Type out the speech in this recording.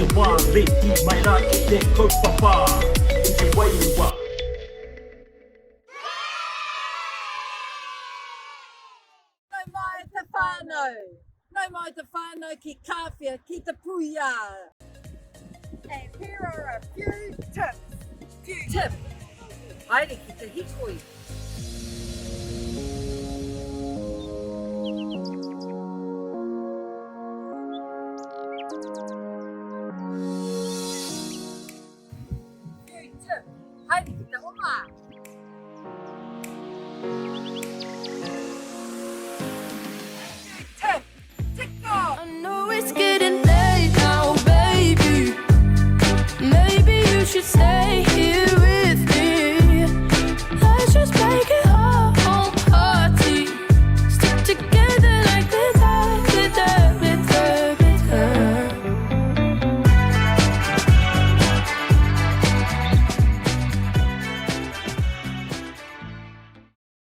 te wā reti mai rā ki te kaupapa, ki te wairua. Nau mai te whānau! Nau mai te whānau ki Kāwhia, ki Te Puia! And here are a few tips. Few tip. Haere ki te hikoi.